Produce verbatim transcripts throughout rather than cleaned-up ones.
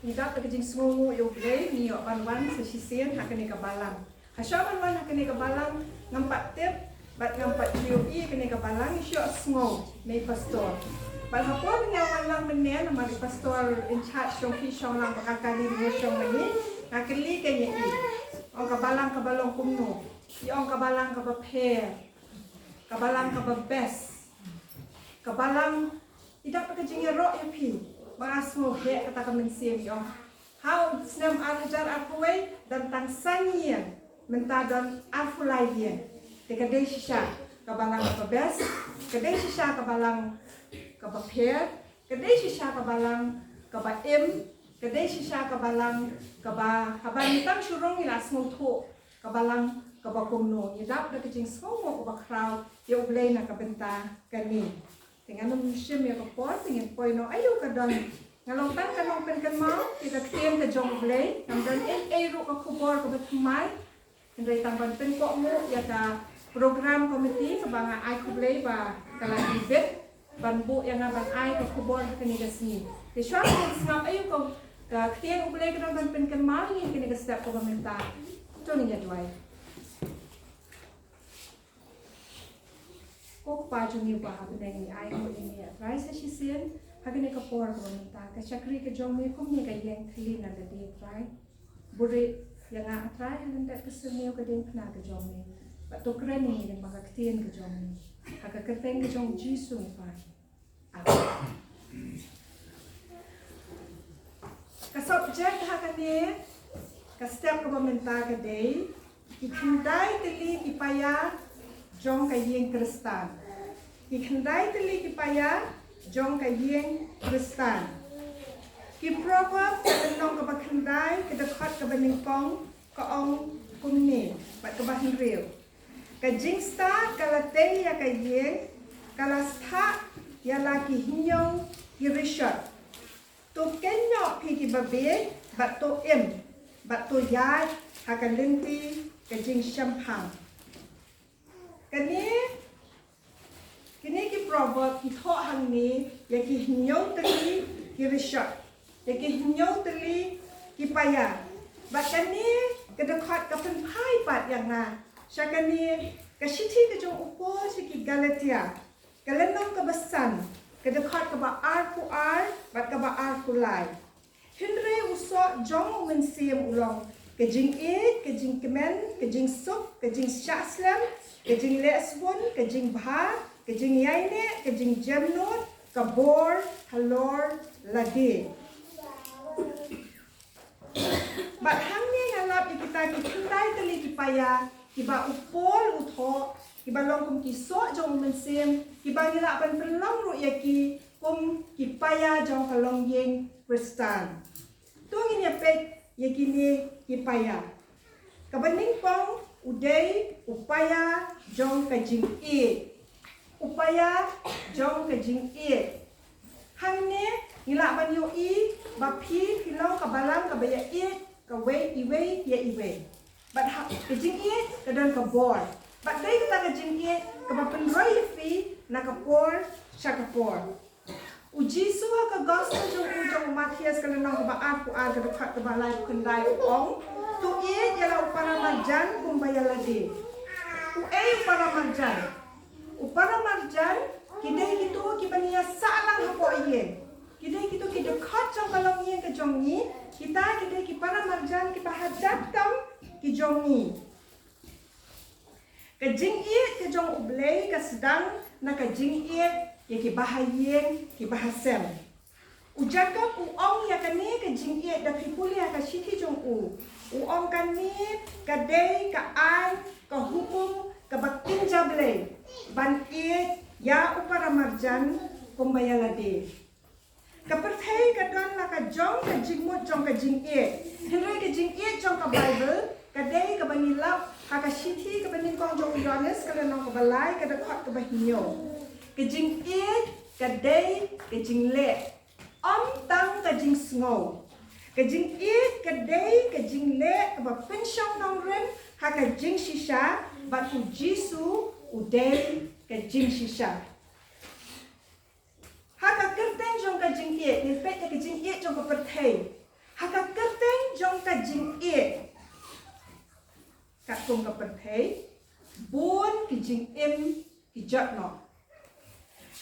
Ngi dap da ka jingsngewnguh ïa U Blei, ngi ïoh ban wan sa shisien ha kane ka balang. Hashwa ban wan ha kane ka balang, ngam pat tip bad ngam pat ju ïohi kane ka balang, ngi shu ïohsngew na i pastor. Bad ha por ngi wan lang mynne, namar i pastor in charge shong phi shong lang, ba ka kali ngi shong mynne, nga kylli ka ïa i. Ong ka balang kaba long kumno? I ong ka balang kaba pher, ka balang kaba best, ka balang i dap da ka jingïaroh ïa phi. Ba nga sngew heh kata ka mynsiem, i ong, ha u snem ar hajar arphew wei don tang san ïing, mynta don arphew lai ïing. Te ka dei shisha ka balang kaba best, ka dei shisha ka balang kaba pher, ka dei shisha ka balang kaba im, ka dei shisha ka balang kaba haba ngi tang shu rung ngi la sngewthuh ka balang kaba kumno. Ngi dap da ka jingsngewnguh kaba khraw ïa U Blei na ka bynta kane. Te ngan ym shim ïa ka por, te ngin poi noh. Aïu ka don? Nga long tang ka nongpynkynmaw ïa ka ktien ka jong U Blei. Ngam don ei ei ruh ka khubor kaba thymmai. Hynrei tang ban pynkohnguh ïa ka program committee kaba nga ai khublei ba ka la ibit ban buh ïa nga ban ai ka khubor ha kane ka sngi. Te shuwa ban sngap aïu ka, ka ktien U Blei ka don ban pynkynmaw ïa ngi ha kane ka step kaba mynta, to ngin ïa duwai. Ko Kpa jong ngi uba ha bneng, ngi ai nguh ïa me, A Trai, sa shisien ha kane ka por kaba mynta, ka shakri ka jong me kumne ka ïeng thylli na lade, A Trai. Buhrieh ïa nga, A Trai, ha lyndet ka syrngiew ka diengphna ka jong me. Bad to kren ïa ngi lyngba ka ktien ka jong me, ha ka kyrteng ka jong U Jisu ngi pan. Ka subject ha kane ka step kaba mynta ka dei ki khyndai tylli ki paia jong ka ïing Khristan. Ki khyndai tylli ki paia jong ka ïing Khristan. Ki Proverb ka lynnong kaba khyndai, ka dkhot kaba nyngkong, ka ong kumne, bad kaba hynriew: Ka jingstad ka la tei ïa ka ïing, ka la stad ïa la ki hynñiew ki rishot. To kynnoh phi ki babieit, bad to im, bad to ïaid ha ka lynti ka jingshemphang. Kane, kine ki proverb ki thoh hangne ïa ki hynñiew tylli ki rishot, ïa ki hynñiew tylli ki paia. Bad kane ka dkhot ka pynphai pat ïa nga sha kane ka shithi ka jong u Paul sha ki Galatia, ka lynnong kaba san, ka dkhot kaba arphew ar bad kaba arphew lai. Hynrei u soh jong u mynsiem u long ka jingïeit, ka jingkmen, ka jingsuk, ka jingshah slem, ka jingleh sbun, ka jingbha, ka jingïaineh, ka jingjemnud, ka bor halor lade. Bad hangne nga lap ïa kita ki khyndai tylli ki paia kiba u Paul u thoh, kiba long kum ki soh jong u mynsiem, kiba ngi lah ban pynlong ruh ïa ki kum ki paia jong ka longïing Khristan. To ngin ïa peit ïa kine ki paia. Kaba nyngkong u dei u paia jong ka jingïeit. U paia jong ka jingïeit. Hangne ngi lah ban ïohi ba phi, phi long ka balang kaba ïa ïeit kawei iwei ïa iwei. Bad ha ka jingïeit ka don ka bor. Bad dei kata ka jingïeit kaba pynroi ïa phi na ka por sha ka por. U Jisu ha ka gospel jong u jong u Mathaios ka lynnong kaba arphew ar ka dkhot kaba laiphew khyndai u ong: To ïeit ïa la u para marjan kumba ïa lade. Uei u para marjan? U para marjan ki dei kito kiba ngi ïa sah lang hapoh ïing. Ki dei kito ki dkhot jong ka longïing ka jong ngi. Kita ki dei ki para marjan kiba hajan tam ki jong ngi. Ka jingïeit ka jong U Blei ka sdang na ka jingïeit ïa kiba ha ïing, kiba ha sem. U Jakob u ong ïa kane ka jingïeit, da phi pule ha ka shithi jong u, u ong kane ka dei ka aiñ, ka hukum kaba kynja Blei, ban ïeit ïa u para marjan kumba ïa lade. Ka pyrthei ka don la ka jong ka jingmut jong ka jingïeit. Hynrei ka jingïeit jong ka Baibl ka dei kaba ngi lap ha ka shithi kaba nyngkong jong u Ïoannis ka lynnong kaba lai ka dkhot kaba hynñiew. Ka jingïeit ka dei ka jingleh, ym tang ka jingsngew. Ka jingïeit ka dei ka jingleh kaba pynshong nongrim ha ka jingshisha, bad u Jisu u dei ka jingshisha. Ha ka kyrteng jong ka jingïeit, ngin peit ïa ka jingïeit jong ka pyrthei. Katkum ka pyrthei, bun ki jingim ki jot noh.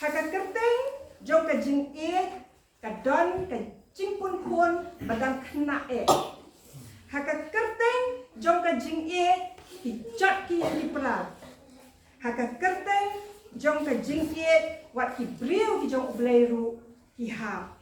Ha ka kyrteng jong ka jingïeit ka don ka jingpunkhun ba dang khynnah eh. Ha ka kyrteng jong ka jingïeit ki jot ki ïing ki para. Ha ka kyrteng jong ka jingïeit wat ki briew ki jong U Blei ruh ki hap.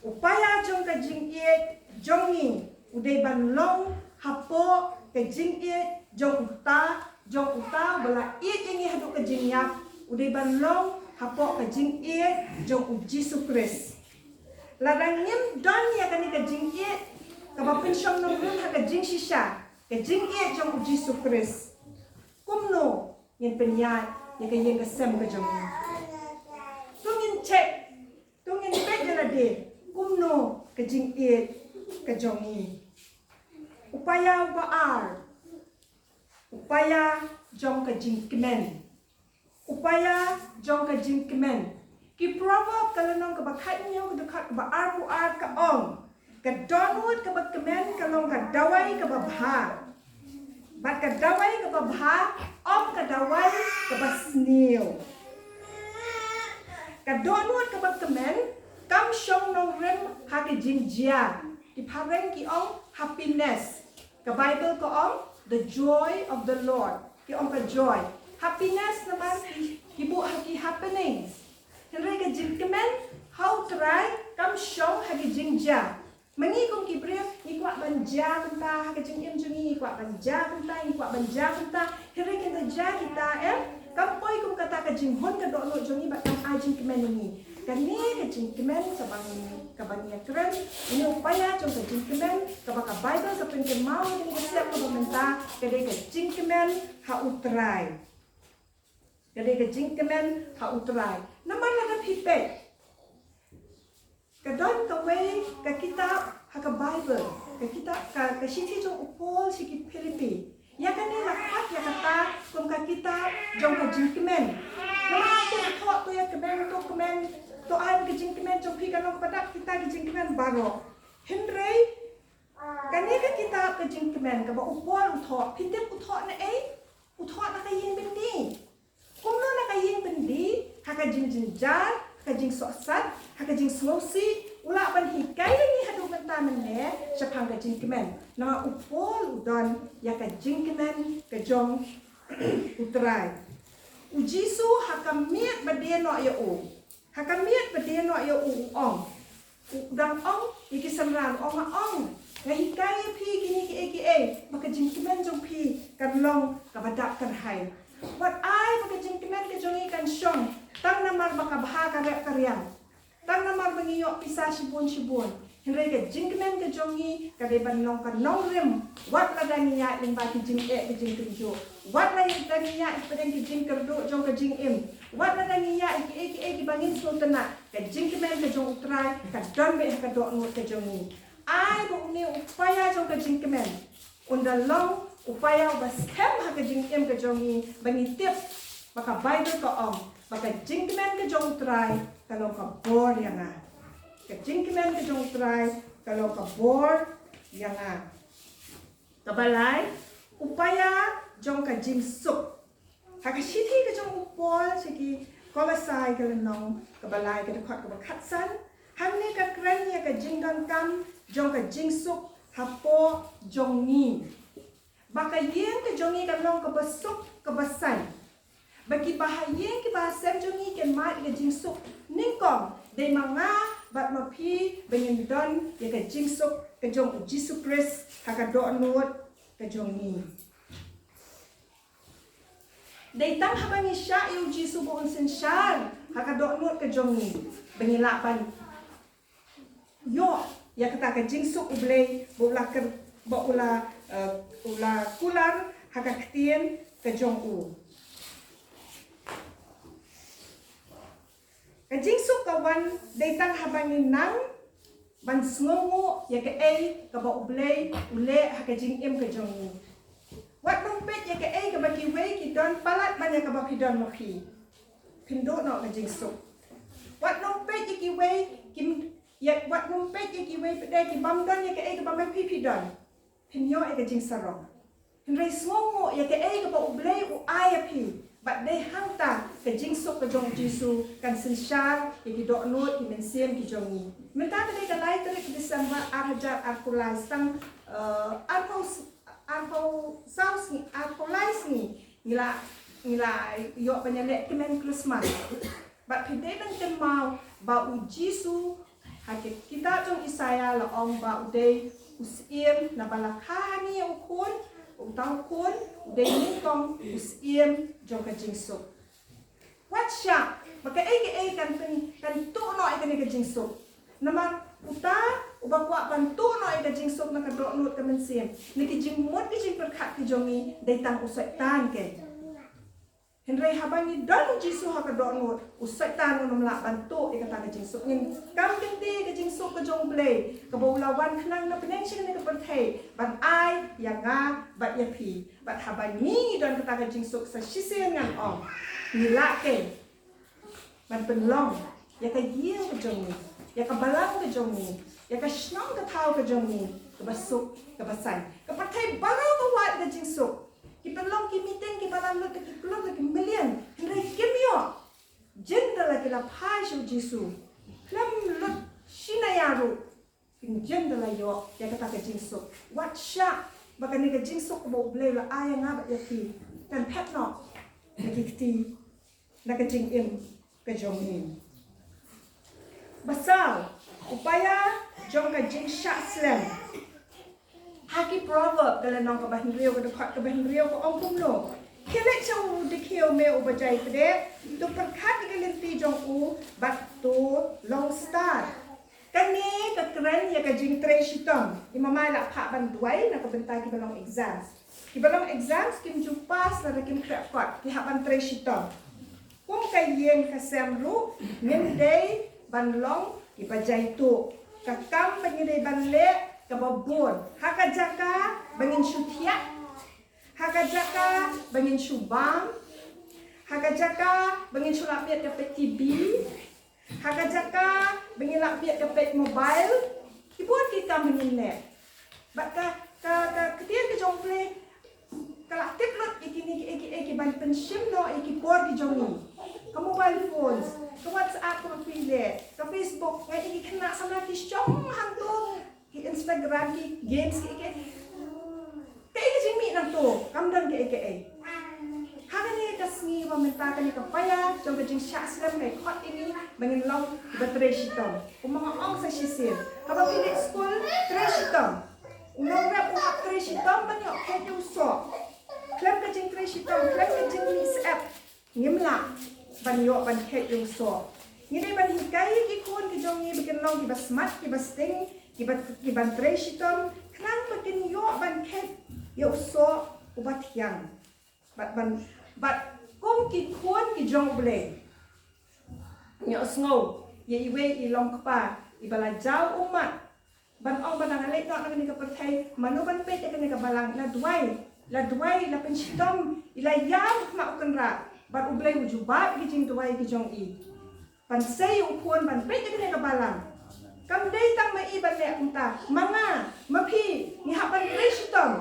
U paia jong ka jingïeit jong ngi u dei ban long hapoh ka jingïeit jong uta, jong uta ba la ïeit ïa ngi haduh ka jingïap, u dei ban long hapoh ka jingïeit jong U Jisu Khrist. Lada ngim don ïa kane ka jingïeit kaba pynshong nongrim ha ka jingshisha, ka jingïeit jong U Jisu Khrist, kumno ngin pynïaid ïa ka ïing ka sem ka jong ngi? To ngin check, to ngin peit ïa lade kumno ka jingïeit ka jong ngi. U paia uba ar, u paia jong ka jingkmen. U paia jong ka jingkmen. Ki Proverb ka lynnong kaba khathynñiew ka dkhot kaba arphew ar ka ong, ka dohnud kaba kmen ka long ka dawai kaba bha, bad ka dawai kaba bha ym ka dawai kaba sniew. Ka dohnud kaba kmen kam shong nongrim ha ka jingjia. Ki phareng ki ong happiness. Ka Bible ka ong the joy of the Lord. Ki ong ka joy. Happiness namar ki, ki buh ha ki happenings. Hynrei ka jingkmen ha U Trai kam shong ha ki jingjia. Ma ngi kum ki briew ngi kwah ban jia kumta ha ka jingim jong ngi, ngi kwah ban jia kumta, ngi kwah ban jia kumta. Hynrei kynda jia kita, em, kam poi kum kata ka jinghun ka dohnud jong ngi bad kam ai jingkmen ïa ngi. Kane ka jingkmen kaba ngi, kaba ngi ïakren, une u paia jong ka jingkmen kaba ka Bible ka pynkynmaw ïa ngi ha ka siap kaba mynta, ka dei ka jingkmen ha U Trai. Ka dei ka jingkmen ha U Trai. Namar lada phi peit, ka don kawei ka kitab ha ka Bible, ka kitab, ka, ka shithi jong u Paul sha ki Philippi. Ïa kane la khot ïa kata kum ka kitab jong ka jingkmen. Namar to thoh, to ïa kmen, to kmen, to ai ka jingkmen jong phi, ka long kaba dap kita ki jingkmen baroh. Hynrei kane ka kitab ka jingkmen kaba u Paul u thoh, phi tip u thoh na ei? U thoh na ka ïing byndi. Kumno na ka ïing byndi, ha ka jingjynjar, ha ka jingsohsat, ha ka jingsngewsih, u lah ban hikai ïa ngi haduh mynta mynne shaphang ka jingkmen. Namar u Paul u don ïa ka jingkmen ka jong U Trai. U Jisu ha ka miet ba die noh ïa u, ha ka miet ba die noh ïa u, u ong, u dang ong ïa ki synran, u ong, nga ong, nga hikai ïa phi kine kiei kiei ba ka jingkmen jong phi kan long kaba dap kyrhai. Wat ai ba ka jingkmen ka jong ngi kan shong tang namar ba ka bha ka rep ka riang, tang namar ba ngi ïoh pisa shibun shibun. Hynrei ka jingkmen ka jong ngi ka dei ban long ka nongrim wat lada ngi ïaid lyngba ki jingeh ki jingkynjuh, wat lada ngi ïaid hapdeng ki jingkyrduh jong ka jingim, wat lada ngi ïaid kiei kiei kiba ngin sngewtynnat, ka jingkmen ka jong U Trai ka don beit ha ka dohnud ka jong ngi. Ai ba une u paia jong ka jingkmen un da long u paia uba skhem ha ka jingim ka jong ngi, ba ngi tip ba ka Bible ka ong ba ka jingkmen ka jong U Trai ka long ka bor ïa nga. Ka jingkmen ka jong U Trai ka long ka bor ïa nga. Kaba lai, u paia jong ka jingsuk. Ha ka shithi ka jong u Paul sha ki Kolosai ka lynnong kaba lai ka dkhot kaba khatsan, hangne ka kren ïa ka jingdonkam jong ka jingsuk hapoh jong ngi, ba ka ïing ka jong ngi kan long kaba suk kaba saiñ, ba kiba ha ïing kiba ha sem jong ngi kin mad ïa ka jingsuk nyngkong, dei ma nga bad ma phi ba ngin don ïa ka jingsuk ka jong U Jisu Khrist ha ka dohnud ka jong ngi. Dei tang haba ngi shah ïa U Jisu ba un synshar ha ka dohnud ka jong ngi, ba ngi lah ban ïoh ïa kata ka jingsuk U Blei ba u la kyr-, ba u la, eh, u la kular ha ka ktien ka jong u. Ka jingsuk ka wan dei tang haba ngi nang ban sngewnguh ïa kaei kaba U Blei u leh ha ka jingim ka jong ngi. Wat nym peit ïa kaei kaba kiwei ki don palat ban ïa kaba phi don ma phi, phin duh noh ka jingsuk. Wat nym peit ïa kiwei kim, ïa, wat nym peit ïa kiwei pat de ki bym don ïa kaei kaba ma phi phi don, phin ïoh ïa ka jingsarong. Hynrei sngewnguh ïa kaei kaba U Blei u ai ïa phi. Bad dei hangta ka jingsuk ka jong U Jisu kan synshar ïa ki dohnud ki mynsiem ki jong ngi. Mynta ka dei ka lai tarik December ar hajar arphew lai, tang, eh, arphew s-, arphew saw sngi, arphew lai sngi ngi la, ngi la ïoh ban ïaleh kmen Christmas. Bad phi dei ban kynmaw ba U Jisu ha ka kitab jong Isaiah la ong ba u dei u syiem, naba la kha hangne ïa u khun, uta u khun u dei nyngkong u syiem jong ka jingsuk. Wat shah ba kaei kaei kan pyn, kan tuh noh ïa kane ka jingsuk. Namar uta uba kwah ban tuh noh ïa ka jingsuk na ka dohnud ka mynsiem, na ki jingmut ki jingpyrkhat ki jong ngi, dei tang u Soitan keiñ. Hynrei haba ngi don U Jisu ha ka dohnud, u Soitan un ym lah ban tuh ïa kata ka jingsuk. Ngin kam kyntiew ka jingsuk ka jong U Blei kaba u la wan khnang na pdeng sha kane ka pyrthei ban ai ïa nga bad ïa phi. Bad haba ngi don kata ka jingsuk sa shisien ngan ong, ngi lah keiñ ban pynlong ïa ka ïing ka jong ngi, ïa ka balang ka jong ngi, ïa ka shnong ka thaw ka jong ngi kaba suk kaba saiñ. Ka pyrthei baroh ka wad ka jingsuk. Ki pynlong ki meeting kiba la lut da ki klur da ki million, hynrei kim ïoh. Jin da la ki la phai sha U Jisu, khlem lut shi naya ruh, kin jin da la ïoh ïa kata ka jingsuk. Wat shah ba kane ka jingsuk kaba U Blei u la ai ïa nga bad ïa phi kan phet noh na ki kti, na ka jingim ka jong ngi. Ba saw, u paia jong ka jingshah slem. Ha ki Proverb ka lynnong kaba hynriew, ka dkhot kaba hynriew ka ong kumno: Khie leit sha u dkhiew, me uba jai pdeh, to pyrkhat ïa ka lynti jong u bad to long stad. Kane ka kren ïa ka jingtrei shitom. I mama i la phah ban duwai na ka bynta kiba long exams. Kiba long exams kim ju pass lada kim khreh kot, ki hap ban trei shitom. Kum ka ïing ka sem ruh ngin dei ban long kiba jai tuh. Ka kam ba ngi dei ban leh kaba bun. Ha ka jaka ba ngin shu thiah, ha ka jaka ba ngin shu bam, ha ka jaka ba ngin shu lah miet ka peit T V, ha ka jaka ba ngin lah miet ka peit mobile, ki bun ki kam ba ngin leh. Bad ka, ka, ka ktien ka jong U Blei ka la tip lut ïa kine kiei kiei ki ban pynshim noh ïa ki por ki jong ngi. Ka mobile phones, ka WhatsApp kaba phi leh, ka Facebook, nga ïohi ki khynnah samla ki shong hangto, ki Instagram, ki games, kiei kiei. Kaei ka jingmih nangto, kam don kaei kaei. Ha kane ka sngi ba mynta, kane ka paia jong ka jingshah slem ka khot ïa ngi ba ngin long kiba trei shitom. Kumba nga ong sa shisien, haba phi leit skul, trei shitom. U nongrep u hap trei shitom ban ïoh kheit ïa u soh. Khlem ka jingtrei shitom, khlem ka jingmih syep, ngim lah ban ïoh ban kheit ïa u soh. Ngi dei ban hikai ïa ki khun ki jong ngi ba kin long kiba smat, kiba sting, kiba, kiban trei shitom, khnang ba kin ïoh ban kheit ïa u soh uba thiang. Bad ban, bad kum ki khun ki jong U Blei, ngi ïohsngew ïa iwei i long kpa iba la jaw ummat ban ong ba, nga leit noh na kane ka pyrthei, mano ban peit ïa kane ka balang? La duwai, la duwai, la pynshitom, i la ïam ha khmat U Kynrad. Bad U Blei u jubab ïa ki jingduwai ki jong i ban sei ïa u khun ban peit ïa kane ka balang. Kam dei tang ma i ban leh kumta, ma nga, ma phi, ngi hap ban trei shitom.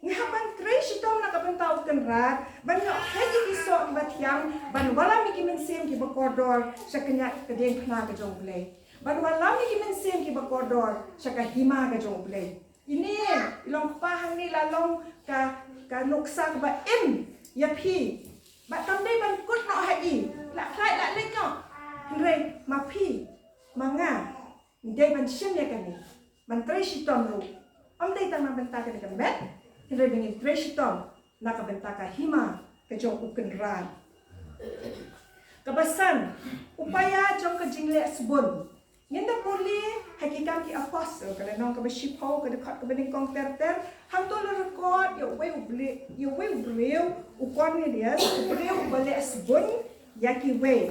Ngi hap ban trei shitom na ka bynta U Kynrad ban ïoh kheit ïa ki soh kiba thiang, ban wallam ïa ki mynsiem kiba kordor sha ka ñiad ka diengphna ka jong U Blei. Ban wallam ïa ki mynsiem kiba kordor sha ka hima ka jong U Blei. Ine i long kpa hangne, la long ka, ka nuksa kaba im ïa phi. Bad kam dei ban kut noh ha i, la khlaiñ la leit noh. Hynrei ma phi, ma nga, ngi dei ban shim ïa kane, ban trei shitom ruh. Ym dei tang na bynta kane ka met, hynrei ba ngin trei shitom na ka bynta ka hima ka jong U Kynrad. Kaba san, u paia jong ka jingleh sbun. Ngin da pule ha Ki Kam ki Apostle, ka lynnong kaba shiphew, ka dkhot kaba nyngkong ter ter, hangto la record ïa uwei u ble-, ïa uwei u briew, u Cornelius, u briew uba leh sbun ïa kiwei.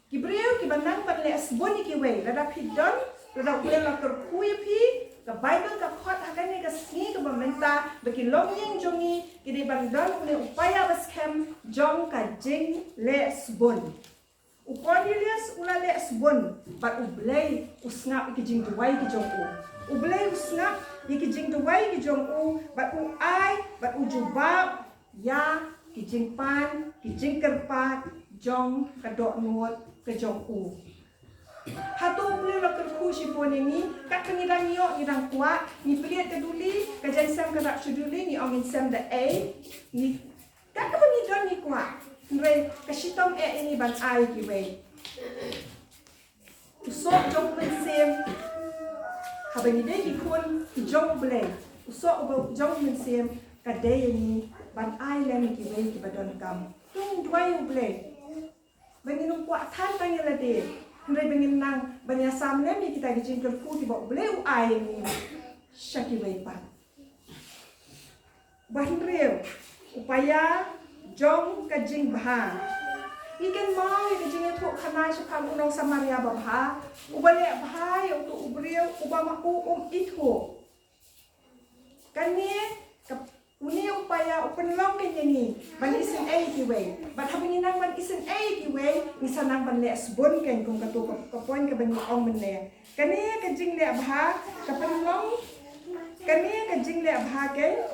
Ki briew kiba nang ban leh sbun ïa kiwei, lada phi don, lada U Blei la kyrkhu ïa phi, ka Baibl ka khot ha kane ka sngi kaba mynta ba ki longïing jong ngi ki dei ban don une u paia ba skhem jong ka jingleh sbun. U Cornelius u la leh sbun bad U Blei u sngap ïa ki jingduwai ki jong u. U Blei u sngap ïa ki jingduwai ki jong u, bad u ai, bad u jubab ïa ki jingpan, ki jingkyrpad jong ka dohnud ka jong u. Hato U Blei u la kyrkhu shibun ïa ngi? Katba ngi dang ïoh, ngi dang kwah, ngi plie ka duli, ka jaiñsem ka dap sha duli, ngi ong ngin sem da ei, ngi, katba ngi don ngi kwah. Hynrei ka shitom eh ïa ngi ban ai kiwei. U soh jong u mynsiem, haba ngi dei ki khun ki jong U Blei, u soh uba jong u mynsiem ka dei ïa ngi ban ai lem ïa kiwei kiba donkam. To ngin duwai U Blei. Ba ngin ym kwah than tang ïa lade, hynrei ba ngin nang ban ïasam lem ïa kita ki jingkyrkhu kiba U Blei u ai ïa ngi sha kiwei pat. Ba hynriew, u paia jong ka jingbha. Ngi kynmaw ïa ka jingïathuhkhana shaphang u nong Samaria babha, uba leh bha ïa uto u briew uba ma u um ithuh. Kane ka, une u paia u pynlong kein ïa ngi ban isynei ïa kiwei. Bad haba ngi nang ban isynei ïa kiwei, ngi sa nang ban leh sbun kein, kum kato ka, ka point kaba ngi ong mynne. Kane ka jingleh bha ka pynlong, kane ka jingleh bha kein,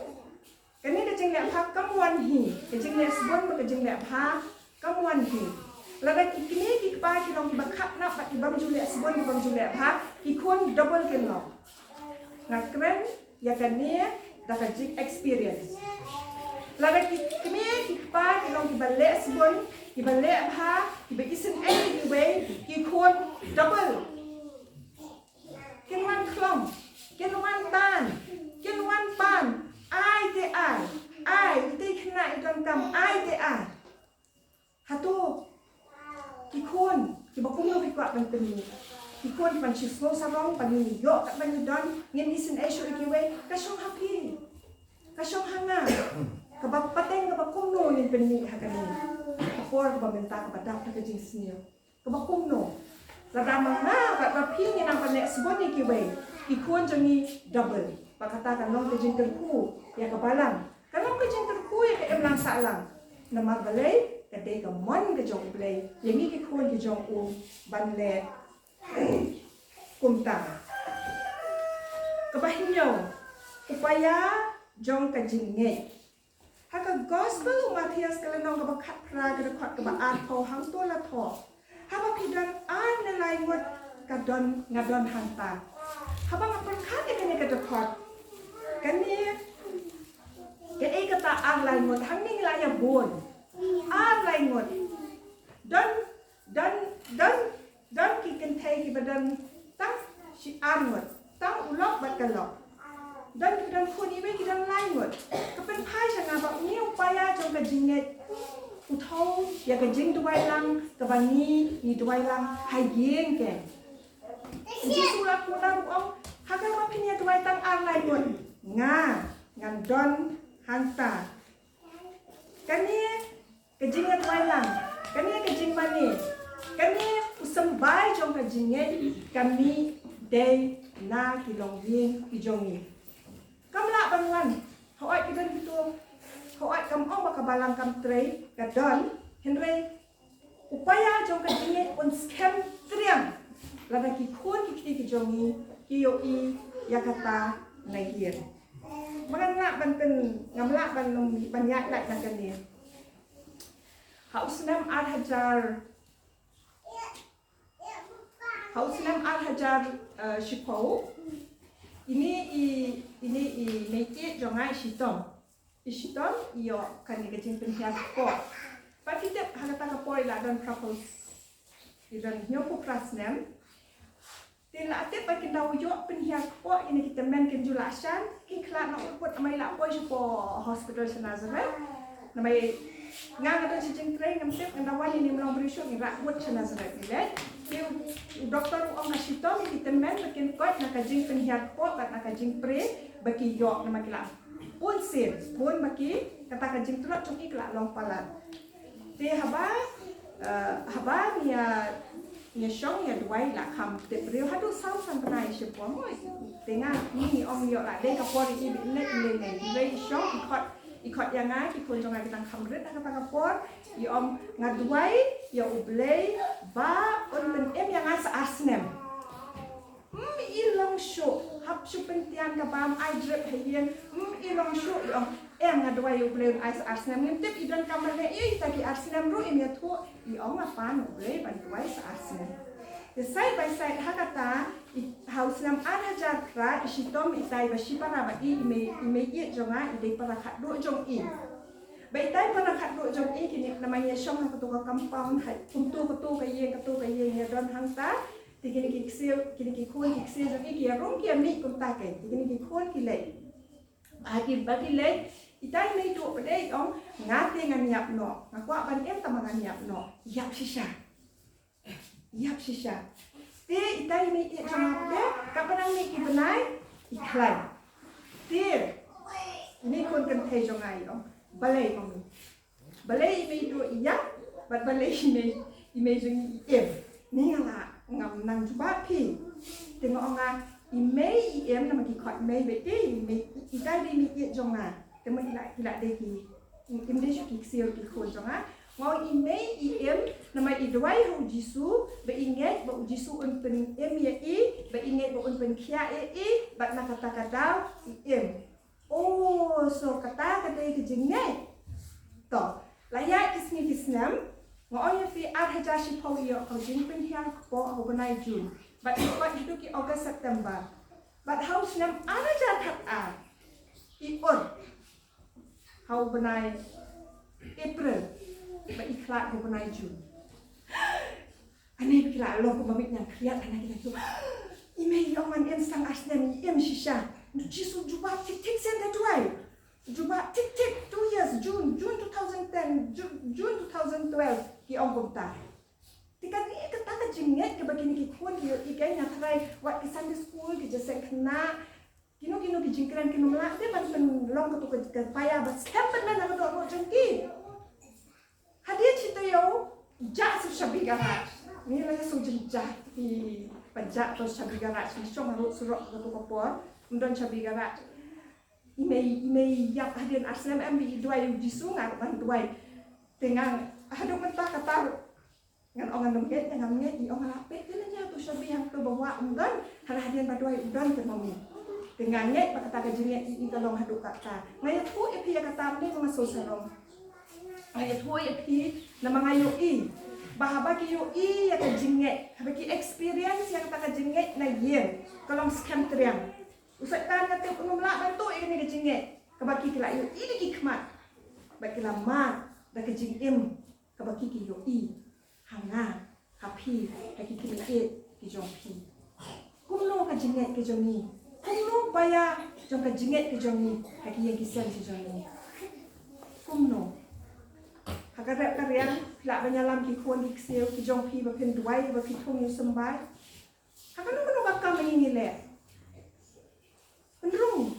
kane ka jingleh bha kam wan hi, ka jingleh sbun bad ka jingleh bha kam wan hi. Lada ki kmie ki kpa ki long kiba khatnap bad ki bym ju leh sbun, ki bym ju leh bha, ki khun double kin long. Nga kren ïa kane da ka jing experience. Lada ki kmie ki kpa ki long kiba leh sbun, kiba leh bha, kiba isynei ïa kiwei, ki khun double kin wan khlong, kin wan tan, kin wan pan. Ai te ai, ai, ite khynnah i donkam, ai te ai. Hato ki khun kiba kumno ki kwah ban pynmih? Ki khun ki ban shu sngew sarong ba ngin ïoh katba ngi don, ngin isynei shuh ïa kiwei. Ka shong ha phi, ka shong ha nga, kaba pateng kaba kumno ngin pynmih ha kane ka por kaba mynta kaba dap da ka jingsniew. Kaba kumno? Lada ma nga bad ma phi ngi nang ban leh sbun ïa kiwei, ki khun jong ngi double. Bad kata kan long ka jingkyrkhu ïa ka balang, kan long ka jingkyrkhu ïa ka imlang sahlang. Namar balei? Ka dei ka mon ka jong U Blei ïa ngi ki khun ki jong u ban leh kumta. Kaba hynñiew, u paia jong ka jingngeit. Ha ka Gospel u Mathaios ka lynnong kaba khatphra, ka dkhot kaba arphew, hangto la thoh: Haba phi don ar ne lai ngut, ka don, nga don hangta. Haba nga pyrkhat ïa kane ka dkhot, kane, kaei kata ar lai ngut? Hangne ngi la ïa bun. Ar lai ngut. Don, don, don, don ki kynthei kiba don tang shi ar ngut, tang u lok bad ka lok. Don kiba don khun iwei, ki don lai ngut. Ka pynphai sha nga ba une u paia jong ka jingngeit u thew ïa ka jingduwai lang kaba ngi, ngi duwai lang ha ïing kein. U Jisu la kular, u ong, haba phin ïa duwai tang ar lai ngut, nga ngan don hangta. Kane ka jingïaduwai lang, kane ka jingmane, kane u symbai jong ka jingngeit ka mih dei na ki longïing ki jong ngi. Kam lah ban wan hooid ki don kito, hooid kam ong ba ka balang kam trei, ka don, hynrei u paia jong ka jingngeit un skhem triang lada ki khun ki kti ki jong ngi ki ïohi ïa kata na ïing. Ba ngan lah ban pyn, ngam lah ban, ban ïaid lait na kane. Ha u snem ar hajar, ha u snem ar hajar, eh, shiphew, ine i, ine i mei jong nga i shitom. I shitom i ïoh kane ka jingpynhiar kpoh. Ba phi tip ha kata ka por i la don phra phew, i don hynñiewphew phra snem. Te la tip ba kin da ïoh pynhiar kpoh, ine ki tymmen kin ju la shan, kin khlad na u put, namar i la poi sha hospital sha Nazareth. Namar nga, nga don shi jingtrei, ngam tip, nga da wan ine i mlong briew shuh, ngi rah wut sha Nazareth ngi leit. Te u doktor u ong ha shitom ïa ki tymmen ba kin koit na ka jingpynhiar kpoh bad na ka jingpre ba ki ïoh, namar ki la bun sien, bun ba ki, kata ka jingtlot jong ki ka la long palat. Te haba, eh, haba ngi ïa, ngi ïa shong ïa duwai la kham tip briew haduh saw san bnai shiphew mo. Te nga, ngi ong ïoh la dei ka por i bit leh leh ngi, ngi ïa shong i khot, i khot ïa nga, ki khun jong nga ki dang kham rit ha kata ka por, i ong nga duwai ïa U Blei ba un pynim ïa nga sa ar snem. Hmm, i long shuh. Hap shu pyntian ka bam, ai drip ha ïing, mm, i long shuh, i ong, em, nga duwai ïa U Blei un ai sa ar snem. Ngim tip i donkam ban leh ïa kita ki ar snem ruh, im ïathuh, i ong, nga pan U Blei ban duwai sa ar snem. Te side by side ha kata, i, ha u snem ar hajar phra, i shitom itai ba shipara ba i, i mei, i mei ïeit jong nga, i dei para khatduh jong i. Ba itai para khatduh jong i, kine, namar ngi ïashong ha kato ka compound, ha kumto kato ka ïing, kato ka ïing ïa don hangta. Te kine ki ksiew, kine ki khun ki ksiew jong i ki ïarung ki ïamih kumta kein. Te kine ki khun ki leit. Ba ki, ba ki leit, itai i mei duh pat de i ong, nga te ngan ïap noh. Nga kwah ban im tangba ngan ïap noh. Ïap shisha. Ïap shisha. Te itai i mei ïeit jong nga pat de, katba nang mih ki bnai, i khlaiñ. Te ine i khun kynthei jong nga i ong, balei, mommy? Balei i mei duh i ïap bad balei i mei, i mei jong ngi i im? Ni nga la, ngam nang jubab phi. Te nga ong nga, i mei i im namar ki khot mei beit, te i mei, itai dei i mei ïeit jong nga. Te ma i la, i la dei ki, im dei shuh ki ksiew ki khun jong nga. Nga ong i mei i im namar i duwai ha U Jisu, ba i ngeit ba U Jisu un pynim ïa i, ba i ngeit ba un pynkhiah ïa i, bad na kata ka daw i im. Oh, so kata ka dei ka jingngeit. To, la ïaid ki sngi ki snem, nga ong ïa phi ar hajar shiphew i ïoh ka jingpynhiar kpoh ha u bnai June. Bad i koit haduh ki August, September. Bad ha u snem ar hajar khatar, i ur ha u bnai April, bad i khlad ha u bnai June. Hangne ki la long kumba mih nang khriat, hangne ki la tu. I mei i ong ngan im tang ar snem, i im shisha. U Jisu u jubab thik thik sien da duwai. U jubab thik thik, two years, June, June two thousand ten, Ju-, June two thousand twelve, ki ong kumta. Te kane kata ka jingngeit kaba kine ki khun ki ïohi, kein nga tharai wat ki Sunday school, ki jingïaseng khynnah, kino kino ki jingkren kin ym lah te ban pynlong kato ka, ka paia ba skhem pat na ka dohnud jong ki. Hadien shi taïew, jah sha Shabi Garage. Ngi la ïa shu jin jah, i, ba jah to Shabi Garage, ngi shong harud surok kato ka por, ym don Shabi Garage. I mei, i mei ïap hadien ar snem, em, i duwai U Jisu, nga ruh ngan duwai. Te nga, haduh mynta kata ruh ngan ong ngan ym ngeit, ngan ym ngeit, i ong nga la peit te lane to Shabi hangto ba wah ym don, hana hadien ba duwai u don te, mommy. Te nga ngeit ba kata ka jingngeit i, i ka long haduh katta. Nga ïathuh ïa phi ïa kata mynne ba nga sngewsarong. Nga ïathuh ïa phi namar nga ïohi ba haba ki ïohi ïa ka jingngeit, haba ki experience ïa kata ka jingngeit na ïing, ka long skhem triang. U Soitan nga tip un ym lah ban tuh ïa kane ka jingngeit kaba ki, ki la ïohi da ki khmat bad ki la mad da ka jingim kaba ki, ki ïohi ha nga, ha phi, ha ki kmie ki jong phi. Kumno ka jingngeit ka jong ngi? Kumno paia jong ka jingngeit ka jong ngi ha ki ïing ki sem ki jong ngi? Kumno? Ha ka rep ka riang phi lah ban ïalam ki khun ki ksiew ki jong phi ba phin duwai, ba phi thung ïa u symbai. Ha kano kano ka kam ngi, ngi leh. Pynrung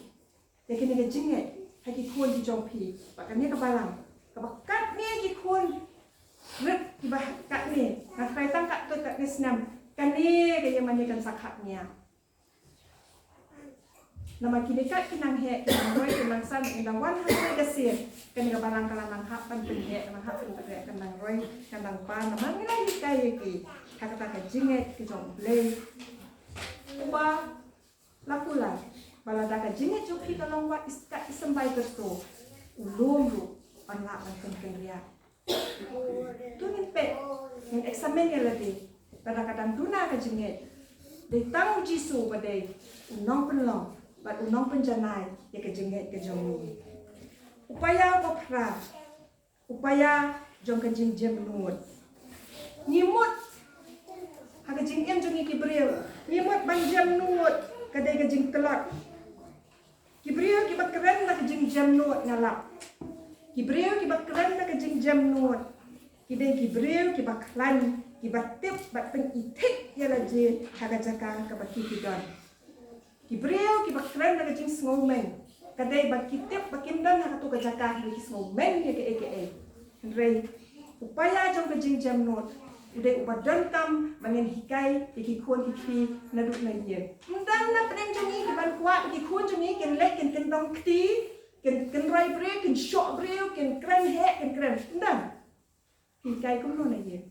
ïa kane ka jingngeit ha ki khun ki jong phi. Ba kane ka balang kaba katne ki khun rit kiba katne, nga tharai tang katto katne snem, kane ka ïing mane kan sa khapngiah. Namar kine kat ki nang heh, ki nang roi, ki nang san, ki nang wan ha kane ka sien, kane ka balang ka la nang hap ban pynheh, ka nang hap ban pynheh, ka nang roi, ka nang pan, namar ngi la hikai ïa ki ha kata ka jingngeit ka jong U Blei. Uba la kular ba lada ka jingngeit jong phi ka long wat kat i symbai kyrto, u lum ruh un lah ban pynkynriah. To ngin peit, ngin examine ïa lade, lada ka dang duna ka jingngeit. Dei tang U Jisu ba dei u nongpynlong bad u nongpynjanai ïa ka jingngeit ka jong ngi. U paia uba phra, u paia jong ka jingjemnud. Ngi mut ha ka jingim jong ngi ki briew, ngi mut ban jemnud, ka dei ka jingtlot. Ki briew kiba kren da ka jingjemnud, nga lap, ki briew kiba kren da ka jingjemnud ki dei ki briew kiba khlaiñ, kiba tip bad pynithuh ïa lade ha ka jaka kaba ki, ki don. Ki briew kiba kren da ka jingsngewmeng, ka dei ba ki tip ba kim don ha kato ka jaka hynrei ki sngew meng ïa kaei kaei. Hynrei u paia jong ka jingjemnud u dei uba donkam ba ngin hikai ïa ki khun ki kti naduh na ïing. Ym don na pdeng jong ngi ki ban kwah ba ki khun jong ngi kin leit kin kyndong kti, kin, kin roi briew, kin shoh briew, kin kren heh, kin kren. Ym don. Hikai kumno na ïing?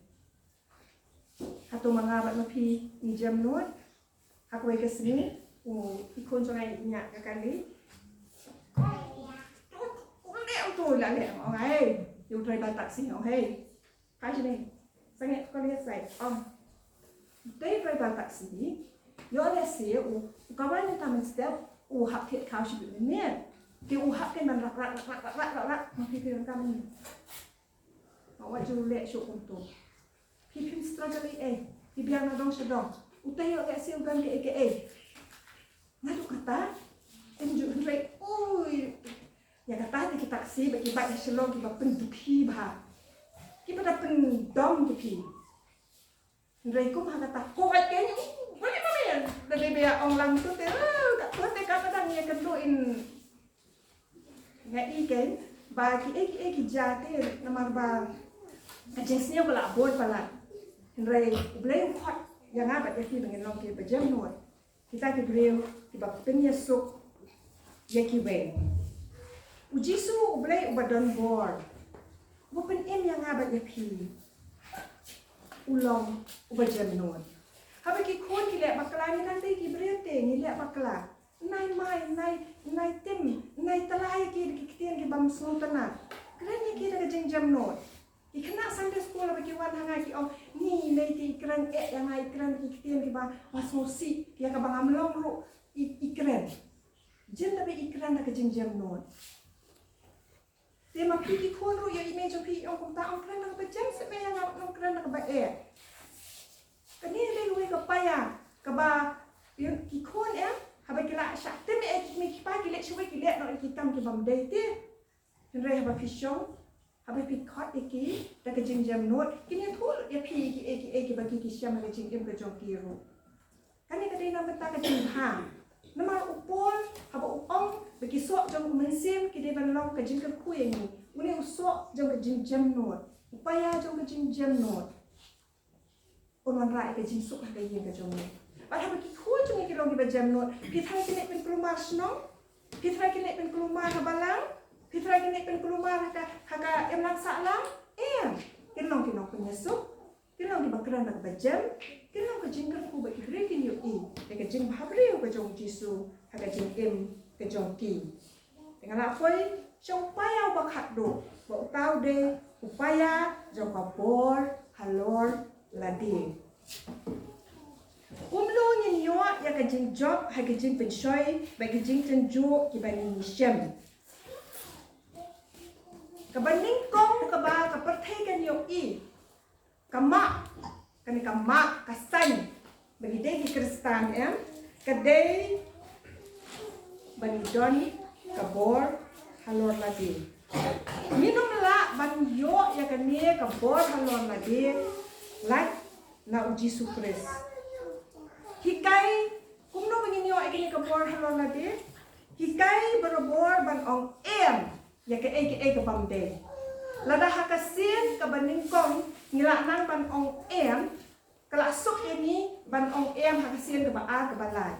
Hato ma nga bad ma phi ngi jemnud ha kawei ka sngi? U i khun jong nga i ñiah ka kali. U leh u to la leh, ong, "Hei, ïa u driver taxi, ong, hei. Ka jini, sangeh ko leh sai, ong." Dei driver taxi, ïoh lehse u, u kawai mynta mynstep, u hap thied khaw shibit mynmiet. Te u hap ken ban rak, rak, rak, rak, ma phi phi donkam mynmiet. Ma wat ju leh shuh kumto. Phi phim struggle ei ei, phi biang na dong sha dong. Uta ïoh lehse u don kaei kaei. Naduh kata, em ju hynrei, ui, ïa kata te ki taxi ba ki bait ha Shillong kiba pynduh phi bha. Kiba da pyndom ki phi. Hynrei kum ha kata ko bait kein, bali bali. Da dei ba ïa ong lang tu te, eh, ka tu te ka ba dang ïa kynduh in. Nga i kein ba kiei kiei ki jia te namar ba ka jingsniew ka la bun palat. Hynrei U Blei u khot ïa nga bad ïa phi ba ngin long kiba jem nud. Kita ki briew kiba pynïasuk ïa kiwei. U Jisu U Blei uba don bor, uba pynim ïa nga bad ïa phi, u long uba jem nud. Haba ki khun ki leh bakla, ngi nang dei ki briew te ngi leh bakla. Nai mai, nai, nai tim, nai tylli ki, ki ktien kiba ym sngewtynnat. Kren ïa ki da ka jingjem nud. Ki khynnah Sunday school haba ki wan ha nga ki ong, "Ni, nei te i kren eh ïa nga, i kren ki ktien kiba, ba sngewsih, ïa kaba ngam long ruh i, i kren." Jen da ba i kren da ka jingjem nud. Te ma phi ki khun ruh ïa i mei jong phi i ong kumta, ong kren da kaba jem, seh mei ïa nga ong kren da kaba eh. Kane dei kawei ka paia kaba, ïa ki khun em, haba ki la shah tim eh ki mei ki pa, ki leh shawei ki leh noh ïa ki kam ki bym dei te. Hynrei haba phi shong, haba phi khot ïa ki da ka jingjem nud, kin ïathuh lut ïa phi kiei kiei kiba ki, ki shem ha ka jingim ka jong ki ruh. Kane ka dei na ka bynta ka jingbha. Namar u Paul haba u ong ba ki soh jong u mynsiem ki dei ban long ka jingkyrkhu ïa ngi, une u soh jong ka jingjem nud, u paia jong ka jingjem nud, un wanrah ïa ka jingsuk ha ka ïing ka jong ngi. Bad haba ki khun jong ngi ki long kiba jem nud, phi tharai kin leit pynkulmar shnong? Phi tharai kin leit pynkulmar ha balang? Phi tharai kin leit pynkulmar ha ka, ha ka imlang sahlang? Em, kin long ki nongpynïasuk. Kin long kiba kren da kaba jem, kin long ka jingkyrkhu ba ki briew kin ïohi ïa ka jingbhabriew ka jong u Jisu ha ka jingim ka jong ki. Te nga la poi sha u paia uba khatduh, ba uta u dei u paia jong ka bor halor lade. Kumno ngin ïoh ïa ka jingjop ha ka jingpynshoi bad ka jingtynjuh kiba ngi shem? Kaba nyngkong kaba ka pyrthei kan ïohi, ka mah, kane ka mah, ka sign ba ngi dei ki Khristan, em, ka dei ba ngi don ka bor halor lade. Ngin ym lah ban ïoh ïa kane ka bor halor lade lait na u Jisu Khrist. Hikai kumno ba ngin ïoh ïa kane ka bor halor lade? Hikai barabor ban ong em ïa kaei kaei ka bym dei. Lada ha ka sien kaba nyngkong ngi la nang ban ong em, ka la suk ïa ngi ban ong em ha ka sien kaba ar, kaba lai.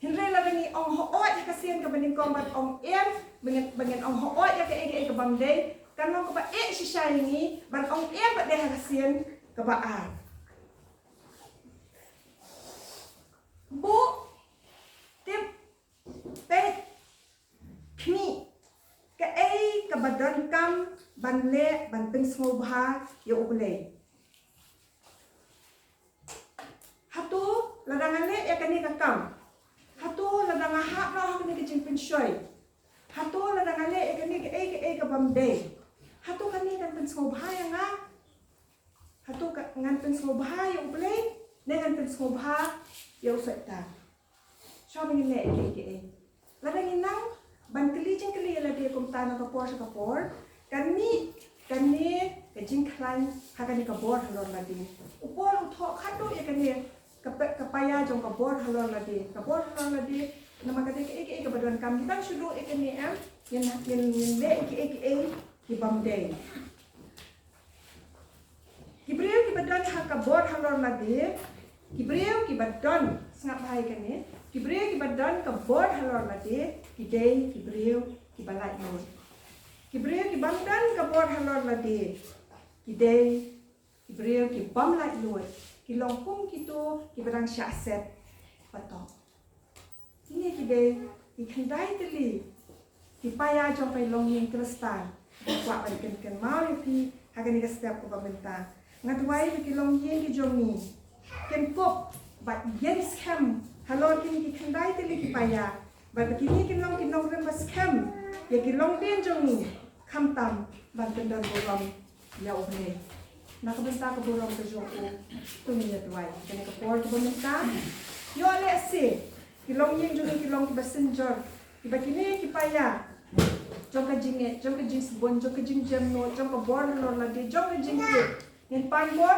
Hynrei lada ngi ong hooid ha ka sien kaba nyngkong ban ong em, ba ngin, ba ngin ong hooid ïa kaei kaei ka bym dei, kan long kaba eh shisha ïa ngi ban ong em pat de ha ka sien kaba ar. Buh, tip, peit, khmih, kaei kaba donkam ban leh ban pynsngewbha ïa U Blei. Hato lada nga leh ïa kane ka kam, hato lada nga hap noh ha kane ka jingpynshoi, hato lada nga leh ïa kane kaei kaei ka bym dei, hato kane kan pynsngewbha ïa nga? Hato ka, ngan pynsngewbha ïa U Blei ne ngan pynsngewbha ïa u Soitan? Shuwa ba ngin leh kiei kiei, lada ngin nang ban kylli jingkylli ïa lade kumta na ka por sha ka por, kan mih kane ka jingkhlaiñ ha kane ka bor halor lade. U Paul u thoh khadduh ïa kane ka pa-, ka paia jong ka bor halor lade. Ka bor halor lade, namar ka dei kaei kaei kaba donkam. Ngi tang shu duh ïa kane, em, ngin, ngin, ngin leh kiei kiei ki bym dei. Ki briew kiba don ha ka bor halor lade, ki briew kiba don, sngap bha ïa kane, ki briew kiba don ka bor halor lade ki dei ki briew kiba laitluid. Ki briew ki bym don ka bor halor lade ki dei ki briew ki bym laitluid, ki long kum kito kiba dang shah set patok. Kine ki dei ki khyndai tylli ki paia jong ka longïing Khristan. Kwah ban kynmaw ïa phi ha kane ka step kaba mynta. Nga duwai ba ki longïing ki jong ngi kin kup bad ïeng skhem halor kine ki khyndai tylli ki paia, bad ba kine kin long ki nongrim ba skhem ïa ki longdien jong ngi, khamtam ban pyndonburom ïa U Blei na ka bynta ka burom ka jong U. To ngin ïa duwai. Kane ka por kaba mynta, ïoh lehse ki longïing jong ngi ki long kiba synjor, kiba kine ki paia jong ka jingngeit, jong ka jingsbun, jong ka jingjemnud, jong ka bor halor lade, jong ka jingïeit, ngin pan bor